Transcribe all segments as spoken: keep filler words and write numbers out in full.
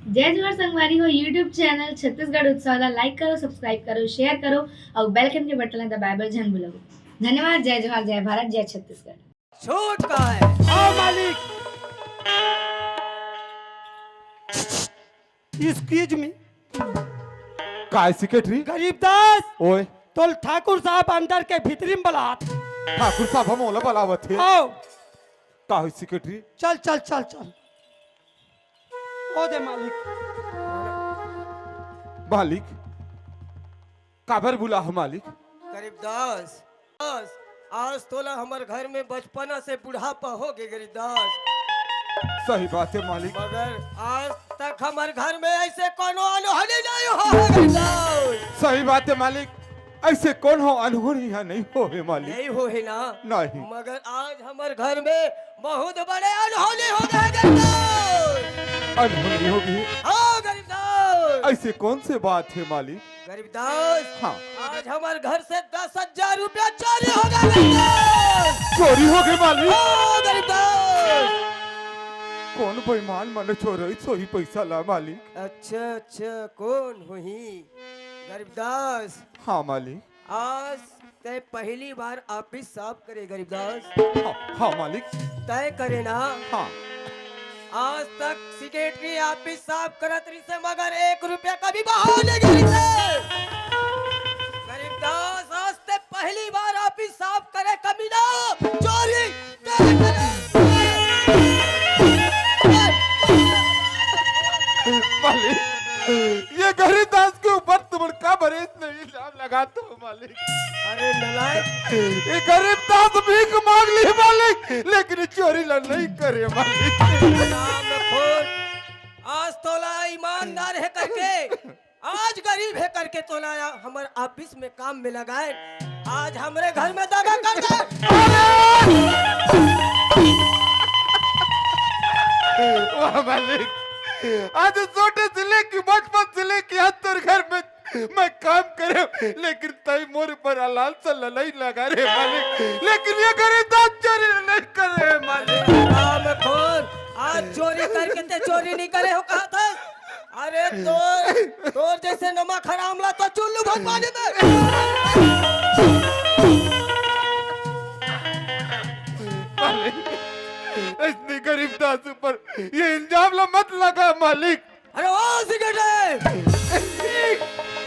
जय जोहार संगवारी हो, YouTube चैनल छत्तीसगढ़ उत्सव ला like करो, subscribe करो, share करो अउ bell icon के बटन ला दबाए बर झन भूलव। धन्यवाद। जय जोहार, जय भारत, जय छत्तीसगढ़। छूट का है? हाँ मालिक। Excuse me। काय सिकेट री? गरीब दास। ओए। तोल ठाकुर साहब अंदर के भीतरी में बलात। ठाकुर साहब हम ओला बलावत हे। आओ। का होई सिकेट री? चल, चल, चल, चल। ओ दे मालिक। मालिक, काबर बुला हो मालिक? गरीब दास, दास, आज तोला हमर घर में बचपना से बुढ़ापा हो गे गरीब दास। सही बात है मालिक। मगर आज तक हमर घर में ऐसे कोनो अनहोनी नहीं हो है गरीब दास। सही बात है मालिक, ऐसे कोनो अनहोनी यहाँ नहीं हो है मालिक। नहीं हो है ना? नहीं। मगर आज हमर घर में बहुत बड़े अनहोनी हो गए गरीब दास। अनहोनी हो गई? हाँ गरीब दास। ऐसे कौन से बात है मालिक? गरीब दास, हाँ। आज हमर घर से दस हजार रुपया चोरी हो गया गरीब दास। चोरी हो गई मालिक? हाँ गरीब दास। कौन बेईमान मन चोरई सोही पैसा ला मालिक? अच्छा, अच्छा, कौन होही? गरीब दास। हाँ मालिक। आज तय पहली बार ऑफिस साफ करे गरीब दास। हाँ, हाँ मालिक। तय करे ना? हाँ। आज तक सेक्रेटरी ऑफिस साफ करत रहिसे, मगर एक रुपया कभी बहा नहीं गरीब दास। गरीब दास, आज तय पहली बार ऑफिस साफ करे कमीना, चोरी। मालिक, ये गरीब दास के ऊपर तुमन काबर इतना इल्जाम लगात हो मालिक? अरे नालायक। ये गरीब दास भीख मांग ली मालिक, लेकिन चोरी ला नहीं करे मालिक। हरामखोर, आज तोला ईमानदार है करके, आज गरीब है करके तोला हमर ऑफिस में काम में लगाए, आज हमरे घर में दगा कर दे। वाह मालिक, आज छोटे से लेके, बचपन से लेके आज तोर घर में मैं काम करे, लेकिन तई मोर ऊपर अलाल सा ललाई लगा रे मालिक, लेकिन ये गरीब दास चोरी नहीं करे मालिक। हरामखोर, आज चोरी करके ते चोरी नहीं करे हो कहा था? अरे तोर, तोर जैसे नमक हराम ला तो चुल्लू भर पानी में। मालिक, इसने गरीब दास ऊपर ये इल्जाम ला मत लगा मालिक। अरे ओ सेक्रेटरी,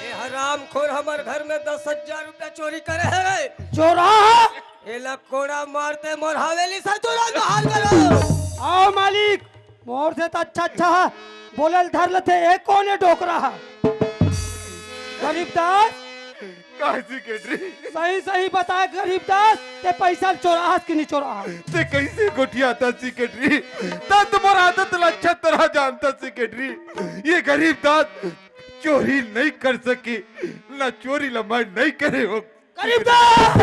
ये हरामखोर हमर घर में दस हजार रुपया चोरी करे है। चोरा है? एला कोड़ा मारते मोर हवेली से तुरंत बाहर करो। आओ मालिक, मोर से तो अच्छा अच्छा है, बोलल धर लेते, एक कोने डोकरा है। गरीब दास, का सेक्रेटरी? सही सही बता गरीब दास, ते पैसा चोराहस कि नहीं चोराहस? ते कैसे गोठियाता सेक्रेटरी? ता तो मोर आदत ला अच्छा तरह जानता सेक्रेटरी। ये गरीब दास चोरी नहीं कर सके, ना चोरी ला मैं नहीं करे हो। गरीब दास!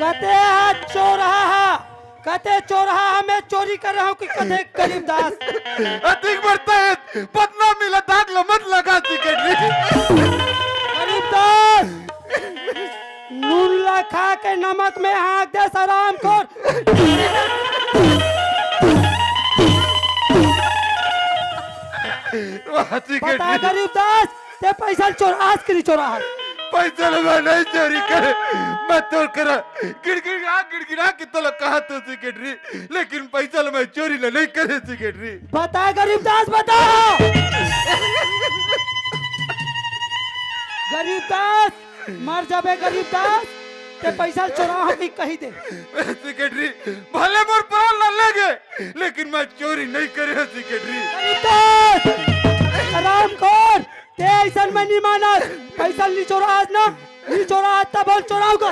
कते हा चोरहा हा? कते चोरहा हा मैं चोरी कर रहा हूँ कि कते गरीब दास? अधिक बढ़ता है, बदनामी ला दाग ला मत लगा सेक्रेटरी। गरीब दास! नून ला खा के नमक में हाँक दे हरामखोर। वाह, बता सेक्रेटरी। गरीब दास, ते पैसा चोराहस कि नहीं चोराहस? पैसा ला मैं नहीं चोरी करे, मैं तोर करा गिड़गिड़ा गिड़गिड़ा के तोला कहा तो सेक्रेटरी, लेकिन पैसा ला मैं चोरी ला नहीं करे सेक्रेटरी। बता गरीब दास, बता। गरीब दास, मर जाबे गरीब दास, ते पैसा चोराहस कि कही दे। सेक्रेटरी, भले मोर प्राण ला लेगे, लेकिन मैं चोरी नहीं करे सेक्रेटरी। गरीब दास, हरामखोर, ते ऐसन मैं नहीं मानस, पैसा नहीं चोराहस ना, नहीं चोराहस तब बोल चोराहूँ का।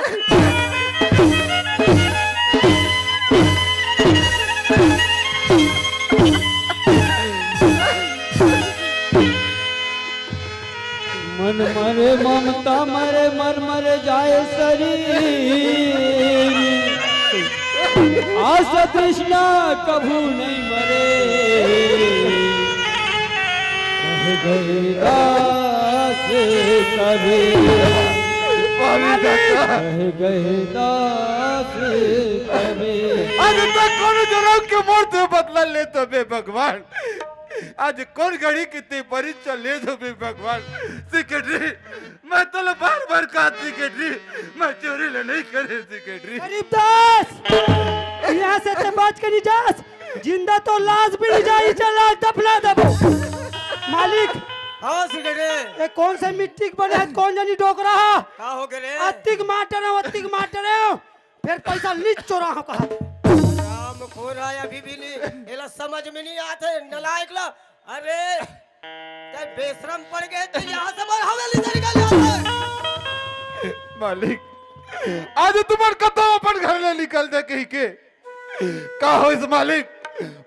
मन मरे ममता मरे, मर मर जाए शरीर। आस तृष्णा कभू नहीं मरे। कह गए दास कबीर। कह गए दास कबीर। आज तक कौन जन्म के मोर से बदला ले तबे भगवान। आज कोन घड़ी के तैं परीक्षा ले देबे भगवान। सेक्रेटरी, मैं तोला बार बार कहा सेक्रेटरी, मैं चोरी ला नहीं करे सेक्रेटरी। गरीबदास, यहाँ से तैं बाच के नहीं जास, जिंदा तो लाश भी नहीं जाही, चला दफना देबो। मालिक, हाँ सेक्रेटरी। ये कोन से मिट्टी के बने हे, कोन जनी डोकरा हा? का हो गे रे? अतिक मार डरेंव, अतिक मार डरेंव, फेर पैसा नी चोराहूं कहा। राम खोरा अभी भी नहीं, एला समझ में नहीं आते, नलायक ला। अरे, तैं बेशरम पड़ गे, तैं यहाँ से मोर हवेली से निकल जा। मालिक, आज तुमन कतो अपन घर ले निकल दे कहिके। का होइस मालिक,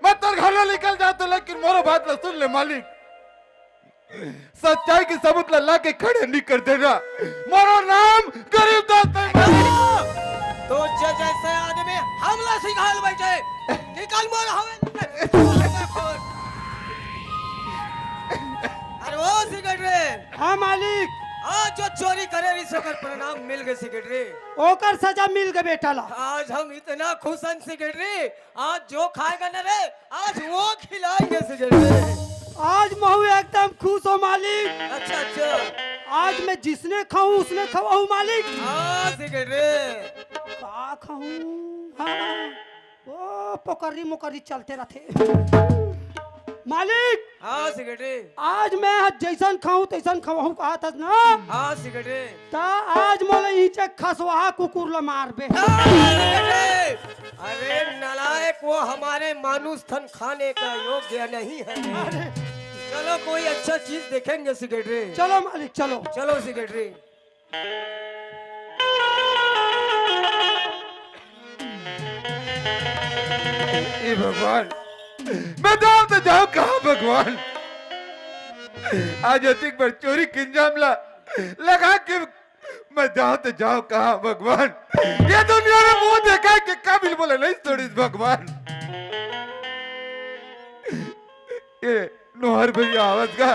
मैं तोर घर ले निकल जात हंव, लेकिन मोरो बात ला सुन ले मालिक। सच्चाई के सबूत ला लाके खड़े नहीं कर देना। मोरो नाम गरीबदास नहीं मालिक। तो ज-, जैसे आदमी हमला सिखाल बैठे, निकल मोर हवे। अरे ओ सेक्रेटरी। हाँ मालिक। आज जो चोरी करे रहिस ओकर परिणाम मिल गे सेक्रेटरी। ओकर सजा मिल गे बेटा ला। आज हम इतना खुश हन सेक्रेटरी, आज जो खाएगा ना रे, आज वो खिलाएंगे सेक्रेटरी। आज महू एकदम खुश हों मालिक। अच्छा, अच्छा। आज मैं जिसने खाऊं उसने खवाऊं मालिक। हाँ सेक्रेटरी। का खाऊं? हाँ, ओ पोकरी मोकरी चलते रथे। मालिक, हाँ सेक्रेटरी। आज मैं ह जैसन खाऊं तैसन खवाहूं कहत हस ना? हाँ सेक्रेटरी। त आज मोला इहिंचे खसवाहा कुकुर ला मारबे। अरे नालायक, वो हमारे मानुष तन खाने का योग्य नहीं है। अरे। चलो कोई अच्छा चीज देखेंगे सेक्रेटरी। चलो मालिक, चलो। चलो सेक्रेटरी। ए भगवान, मैं जाऊं तो जाऊं कहां भगवान? आज अतिक बड़ चोरी के इंजाम ला लगा के मैं जाऊं तो जाऊं कहां भगवान? ये दुनिया में मुंह देखाय के काबिल मोला नहीं छोड़िस भगवान। ये नोहर भैया आवत का?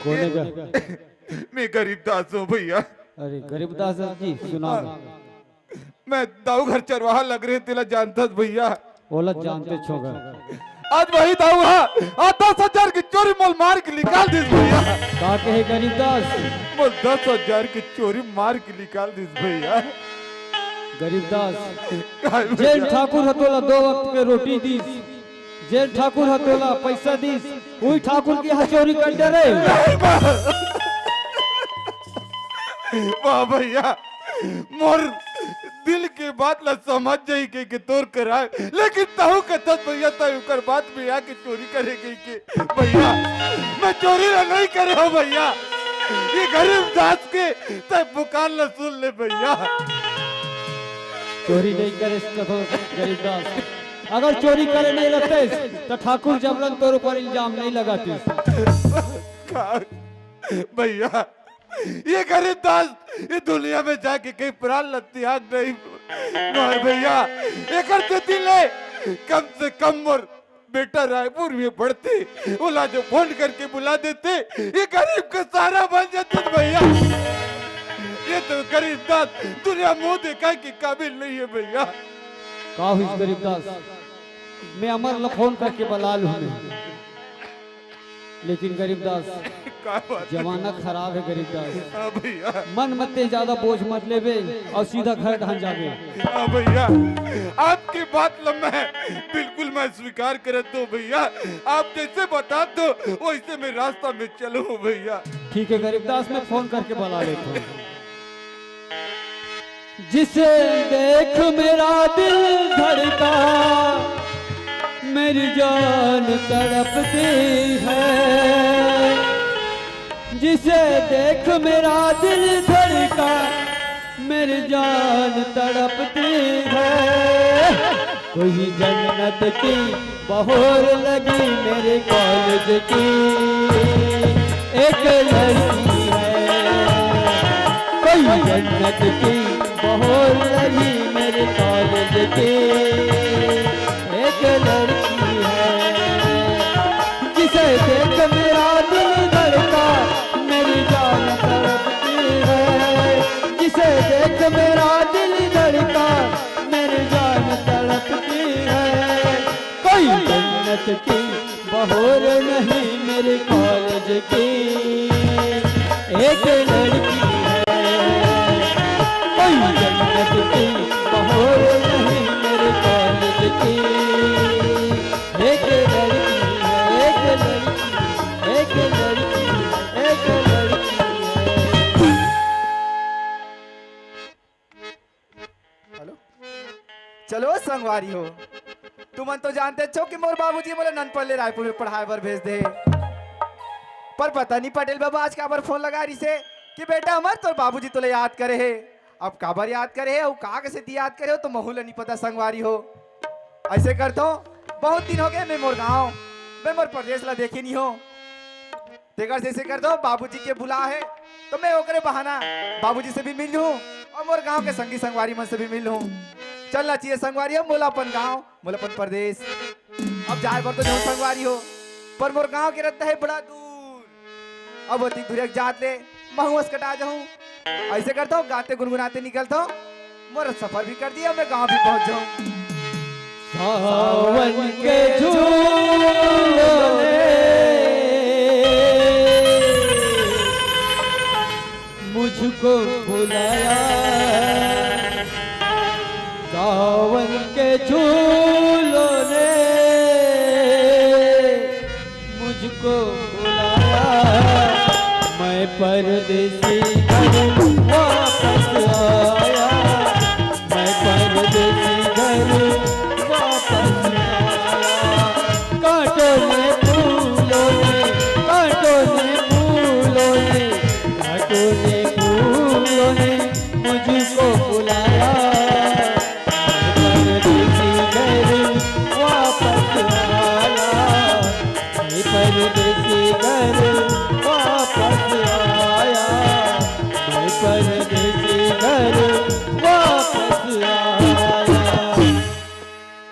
कोने का? मैं गरीबदास हों भैया। अरे गरीबदास जी, सुनाओ। मैं दाऊ घर चरवाहा लग रहे, तेला जानथस भैया। ओला जानथों गा। आज वही दाऊ हा, आज दस हजार के चोरी मोला मार के निकाल दिस भैया। का कहे गरीबदास? मोला दस हजार के चोरी मार के निकाल दिस भैया। गरीबदास, काय भैया? जेन ठाकुर ह तोला दो वक्त के रोटी दिस, जेन ठाकुर ह तोला पैसा दिस, उही ठाकुर के इहां चोरी कर डरे। वाह भैया, मोर दिल के बात ला समझ जाही कहिके तोर करा, लेकिन तहूं कथस भैया, तहूं ओकर बात में आके चोरी करे कहिके। भैया, मैं चोरी ला नहीं करे हों भैया, ये गरीबदास के तैं पुकार ला सुन ले भैया। चोरी नहीं करेस कथों गरीबदास, अगर चोरी करे नहीं रहतेस त ठाकुर जबरन तोर ऊपर इंजाम नहीं लगातिस। का-, भैया, ये गरीबदास ये दुनिया में जाके कहीं प्राण ला त्याग नहीं। नोहर भैया, एकर सेती ले कम से कम मोर बेटा रायपुर में पढ़ते, ओला जो फोन करके बुला देते, ये गरीब का सहारा बन जाते भैया। ये तो गरीबदास दुनिया मुंह देखाय के काबिल नहीं है भैया। का होइस गरीबदास? मैं अमर ला फोन करके बला लूं मैं। लेकिन गरीबदास, का बात? जमाना खराब है गरीबदास। हाँ भैया। मन म तैं ज्यादा बोझ मत लेबे अउ सीधा घर ढान जाबे। हाँ भैया, आपके बात ला मैं बिल्कुल मैं स्वीकार करत हों भैया, आप जैसे बतात हो वैसे मैं रास्ता में चलूं भैया। ठीक है गरीबदास, मैं फोन करके बला लेता हूँ। जिसे देख मेरा दिल धड़का, मेरी जान तड़पती है। जिसे देख मेरा दिल धड़का, मेरी जान तड़पती है। कोई जन्नत की बहोर लगी मेरे कॉलेज की एक लड़की है। कोई जन्नत की बहोर लगी मेरे कॉलेज की एक लड़की है। जिसे देख मेरा दिल धड़का, मेरी जान तड़पती है। जिसे देख मेरा दिल धड़का, मेरी जान तड़पती है। कोई जन्नत की बहोर नहीं मेरे कॉलेज की एक लड़की है, कोई जन्नत की माहौल नहीं मेरे कॉलेज की। एक लड़की है, एक लड़की, एक लड़की, एक लड़की है। हेलो, चलो संगवारी हो, तुमन तो जानते छो कि मोर बाबूजी मोला ननपन ले रायपुर में पढ़ाए बर भेज दे, पर पता नहीं पटेल बाबा आज काबर फोन लगा रिसे कि बेटा हमर तोर बाबूजी तोला याद करे हे। अब काबर याद करे हे अउ का के सेती याद करे हो तो महू ल नहीं पता संगवारी हो। ऐसे करथो, बहुत दिन हो गए मैं मोर गांव, मैं मोर प्रदेश ला देखे नहीं हो। तेकर जैसे कर दो, बाबूजी के बुला है, तो मैं ओकरे बहाना बाबूजी से भी मिल लूं और मोर गांव के संगी संगवारी मन से भी मिल लूं। चलना चाहिए संगवारी हो, मोला अपन गांव, मोला अपन प्रदेश। अब जाए बर तो जाऊं संगवारी हो, पर मोर गांव के रहता है बड़ा दूर। अब अति दूर एक जात ले महूस कटा जाऊं। ऐसे करता हूँ, गाते गुनगुनाते निकलता हूँ, मोर सफर भी कर दिया, मैं गांव भी पहुंच जाऊं। सावन के झूलों ने मुझको बुलाया, सावन के झूलों ने मुझको बुलाया, मैं परदेसी घर वापस आया, मैं परदेसी घर वापस आया। कांटों ने फूलों ने, कांटों ने फूलों ने, कांटों ने फूलों ने मुझको बुलाया, मैं परदेसी घर वापस आया, मैं परदेसी घर वापस आया, मैं परदेसी घर वापस आया।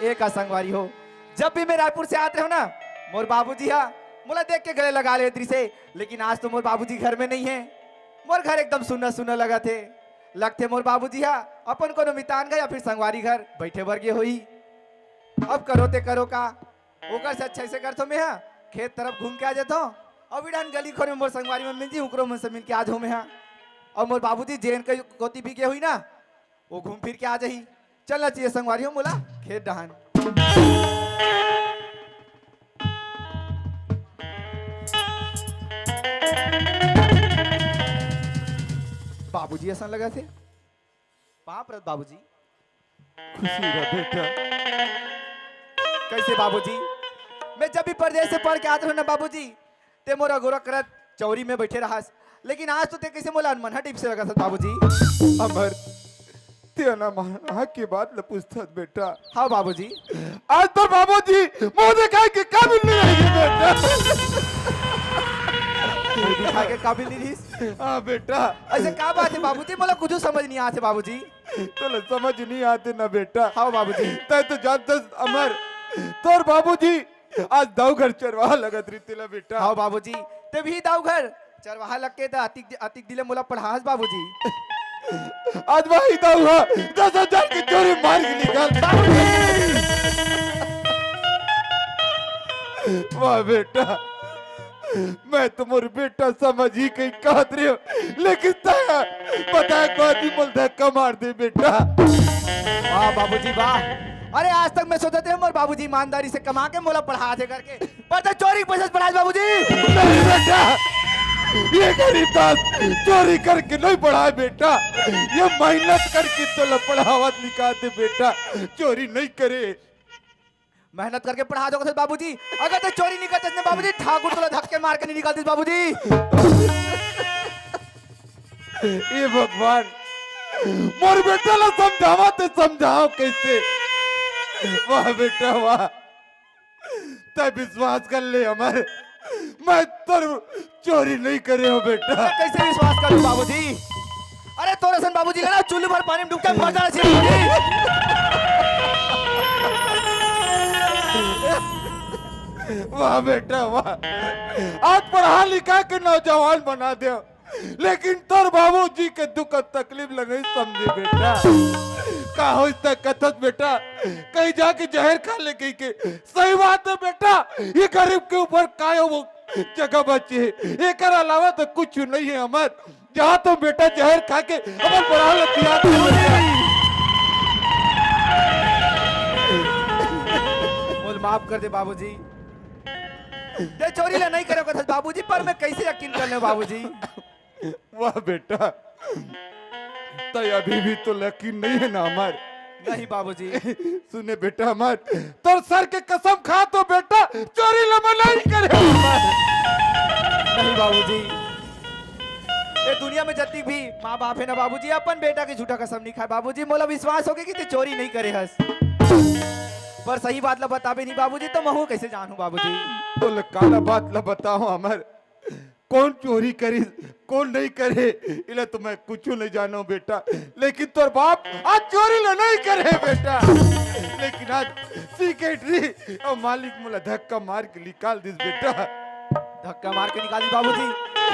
एक संगवारी हो, जब भी मैं रायपुर से आत रहे हो ना, मोर बाबूजी हा मोला देख के गले लगा लेत रिसे, लेकिन आज तो मोर बाबूजी घर में नहीं है। मोर घर एकदम सुन्ना सुन्ना लगत हे। लगथे मोर बाबूजी हा अपन कोनो मितान घर या फिर संगवारी घर बैठे बर गे होही। अब करो ते करो का, ओकर से अच्छा ऐसे करथो मैं हा, खेत तरफ घूम के आ जाथो। अब इड़ान गली खोर में मोर संगवारी मन मिल जी, उकरो मन से मिल के आ जाऊं मैं हा। और मोर बाबूजी जेन के कोती भी गे होही ना, वो घूम फिर के आ जाही। चलना चाहिए संगवारी हो मोला खेत डहान। बाबूजी असन लगा थे। पाँव परत बाबूजी। खुशी रह बेटा। कैसे बाबूजी? मैं जब भी परदेस से पढ़ के आत रहूं ना बाबूजी, ते मोर अगोरा करत चौरी में बैठे रहस, लेकिन आज तो ते कैसे मोला अनमनहा टीप से लगत हस बाबूजी। अमर, ते अनमनहा के बात ल पूछथस बेटा। हाँ बाबूजी। आज तो बाबूजी मुंह दिखाए के काबिल नहीं रह गे बेटा। मुंह दिखाए के काबिल नहीं रहिस? हाँ बेटा। ऐसे का बात है बाबूजी, मोला कुछ समझ नहीं आत हे बाबूजी। तोला समझ नहीं आत हे ना बेटा। हाँ बाबूजी। तैं तो जानथस अमर, तोर बाबूजी आज दाऊ घर चरवाहा लगत रहिस तेला बेटा। हाँ बाबूजी, ते भी दाऊ घर चरवाहा लग के त अतिक, अतिक दिन ले मोला पढ़ाहस बाबूजी। आज वही दाऊ हा दस हजार के चोरी मार के निकाल। बाबूजी। वाह बेटा, मैं तो मोर बेटा समझ ही कहीं कहत रहे हो, लेकिन तैं बताए के बाद ही मोला धक्का मार दे बेटा। वाह बाबूजी वाह। अरे आज तक मैं सोचत रहे मोर बाबूजी ईमानदारी से कमा के मोला पढ़ाथे करके, पर तैं चोरी के पैसा से पढ़ाए बाबूजी। नहीं बेटा, ये गरीब दास चोरी करके नहीं पढ़ाए बेटा, ये मेहनत करके तोला पढ़ावत लिखाथे बेटा, चोरी नहीं करे। मेहनत करके पढ़ा दो बाबूजी। अगर तैं चोरी नहीं करते ना बाबूजी, ठाकुर तोला धक्के मार के नहीं निकालते बाबूजी। हे भगवान, मोर बेटा ला समझावत हे, समझाव कैसे? वाह बेटा वाह, तैं विश्वास कर ले अमर, मैं तोर चोरी नहीं करे हों बेटा। मैं कैसे विश्वास करूं बाबूजी? अरे तोर असन बाबूजी ला ना चुल्लू भर पानी में डूब के मर जाना चाहिए बाबूजी। वाह बेटा वाह, आज पढ़ा लिखा के नौजवान बना दे, लेकिन तोर बाबूजी के दुख अउ तकलीफ ला नहीं समझे बेटा। का होइस तैं कथस बेटा, कहीं जाके जहर खा ले कहिके। सही बात है बेटा, ये गरीब के ऊपर काय वो जगह बचे हे, एकर अलावा तो कुछ नहीं है अमर। जा तो बेटा, जहर खा के अपन बड़ा लतिया। मोला माफ कर दे बाबूजी, ते चोरी ला नहीं करे कथस बाबूजी, पर मैं कैसे यकीन कर लेंव बाबूजी? वाह बेटा, तैं अभी भी तो यकीन नहीं है ना अमर? नहीं बाबूजी। सुने बेटा अमर, तोर सर के कसम खा तो बेटा, चोरी ला मैं नहीं करे अमर। नहीं बाबूजी, ये दुनिया में जतिक भी माँ बाप हे ना बाबूजी, अपन बेटा के झूठा कसम नहीं खाय बाबूजी। मोला विश्वास होगे कि ते चोरी नहीं करे हस, पर सही बात ला बताबे नहीं बाबूजी, तो महूँ कैसे जानहूँ बाबूजी? तोला काला बात ला बताहूँ अमर, कौन चोरी करिस, कौन नहीं करे, इला तो मैं कुछू नहीं जानव बेटा। लेकिन तोर बाप आज चोरी ला नहीं करे बेटा, लेकिन आज सेक्रेटरी अउ मालिक मोला धक्का मार के निकाल दिस बेटा। धक्का मार के निकाल दिस बाबूजी।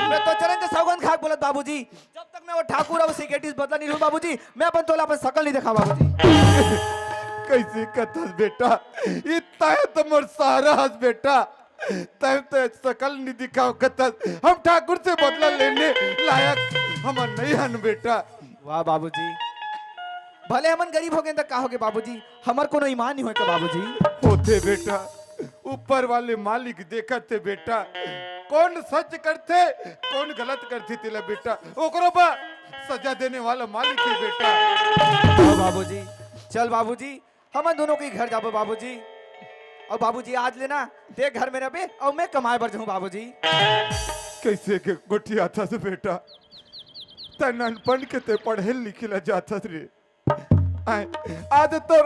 मैं तो चरण के सौगंध खा के बोलत बाबूजी, जब तक मैं वो ठाकुर अउ सेक्रेटरी से बदला नहीं लूँ बाबूजी, मैं अपन तोला अपन सकल नहीं देखा बाबूजी। कैसे कथस बेटा, इतना है तो मोर सहारा हस बेटा। तैं तो सकल नहीं दिखाव कथस, हम ठाकुर से बदला लेने लायक हमन नहीं हन बेटा। वाह बाबूजी, भले हमन गरीब होगे त का होगे बाबूजी, हमर कोनो ईमान नहीं होय का बाबूजी? होथे बेटा, ऊपर वाले मालिक देखत हे बेटा, कौन सच करथे, कौन गलत करथे तेला बेटा, ओकरो बर सजा देने वाला मालिक हे बेटा। हाँ बाबूजी, चल बाबूजी, हमन दोनों के घर जाबो बाबूजी। अउ बाबूजी, आज ले ना ते घर में रहबे अउ मैं कमाए बर जाहूँ बाबूजी। कैसे के गोठियाथस बेटा, तैं नानपन के ते पढ़े लिखे ला जाथस रे। आय, आज तोर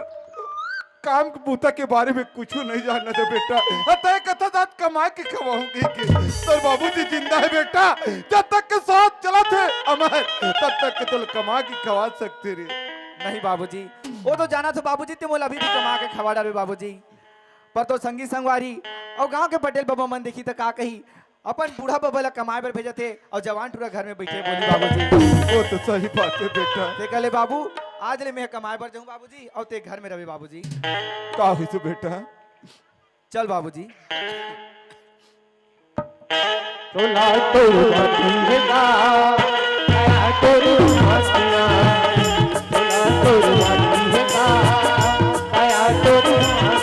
काम के बूता के बारे में कुछू नहीं जानत हे बेटा। अ, तैं कथस आज कमा के खवाहूँ कहिके। तोर बाबूजी जिंदा हे बेटा, जब तक के सांस चलत हे अमर, तब तक के तोला कमा के खवा सकथे रे। नहीं बाबूजी, वो तो जानत हों बाबूजी, ते मोला अभी भी कमा के खवा डारबे बाबूजी। पर तोर संगी संगवारी अउ गांव के पटेल बबा मन देखही त का कही, अपन बूढ़ा बबा ला कमाए बर भेजत हे अउ जवान टूरा घर में बइठे हे बोलही बाबूजी। वो तो सही बात हे बेटा। तेकर ले बाबू, आज ले मैं कमाए बर जाहूँ बाबूजी, अउ ते घर में रहबे बाबूजी। का होइस बेटा? चल बाबूजी। तोला तोर बाती हे का, आया तोर बातिया। तोला तोर बाती हे का, आया तोर बातिया।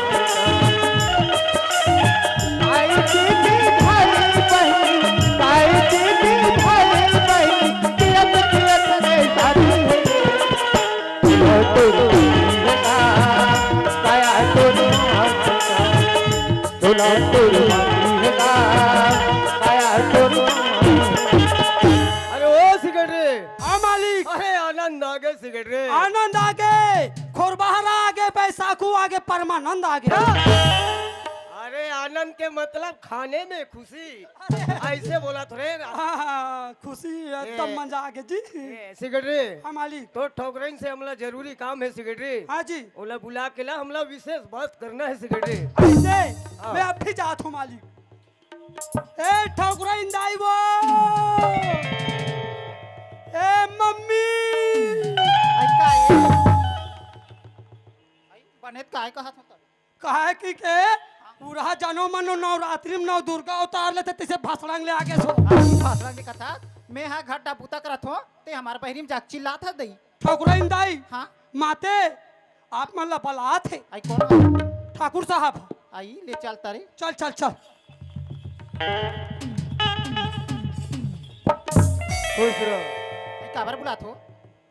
ताई दीदी भाई बहिनी, ताई दीदी भाई बहिनी, कियत कियत रे शादी हे। तोला तोर बाती हे का, आया तोर बातिया। तोला तोर बाती हे का, आया तोर। अरे ओ सेक्रेटरी। हाँ मालिक। अरे आनंद आगे सेक्रेटरी। आनंद आगे, खोरबहरा आगे, बैसाखू आगे, परमानंद आगे। अरे आनंद के मतलब खाने में खुशी। अइसे बोलत हों रे। हाँ, हाँ, खुशी एकदम ए, मजा आगे जी। ए, सेक्रेटरी। हाँ मालिक। तोर ठौकरइन से हमला जरूरी काम हे सेक्रेटरी। हाँ जी। ओला बुला के ला, हमला विशेष बात करना हे सेक्रेटरी। अइसे? हाँ। मैं अभी जात हों मालिक। ए ठौकरइन दाई वो, ए मम्मी। अइसे का हे? अई, बने त काय कहत हों त? काहे कि के पूरा जनो मनो नवरात्रि में नव दुर्गा अवतार लेथे, तइसे भसड़ंग ले आगे सो। हाँ, भसड़ंग ले कथा, मैं हा घर डा बूता करत हों, ते हमर बहिरी में जाके चिल्लात हस दई। ठौकरइन दाई, हाँ? माते, आप मन ला बलात हे। अई कोन हा? ठाकुर साहब। अई ले चल तारे। चल, चल, चल। खुश रह। अई काबर बुलात हो?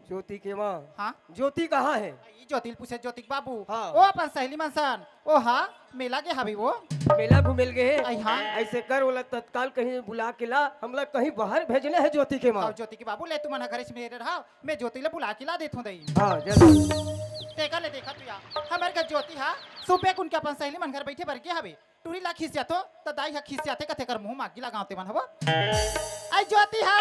ज्योति के माँ। हाँ? ज्योति कहाँ हे? ई ज्योति ल पूछे, ज्योति के बाबू। हाँ। ओ अपन सहेली मन सन। ओ हाँ, मेला गे हवे वो। मेला घूमे ल गे हे? अई हाँ। अइसे कर, ओला तत्काल कहीं बुला के ला, हमला कहीं बाहर भेजना हे ज्योति के माँ। अउ ज्योति के बाबू, ले तुमन ह घरे से मेरे रहा, मैं ज्योति ला बुला के ला देथों दई। हाँ, जल्दी। तेकर ले देखा तू या, हमर घर ज्योति हा सुबह कुन के अपन सहेली मन घर बइठे बर गे हवे। टूरी ला खिसियाथों, त दाई हा खिसियाथे कथे कर मुँह मागी लगावते मन हवो। अई ज्योति हा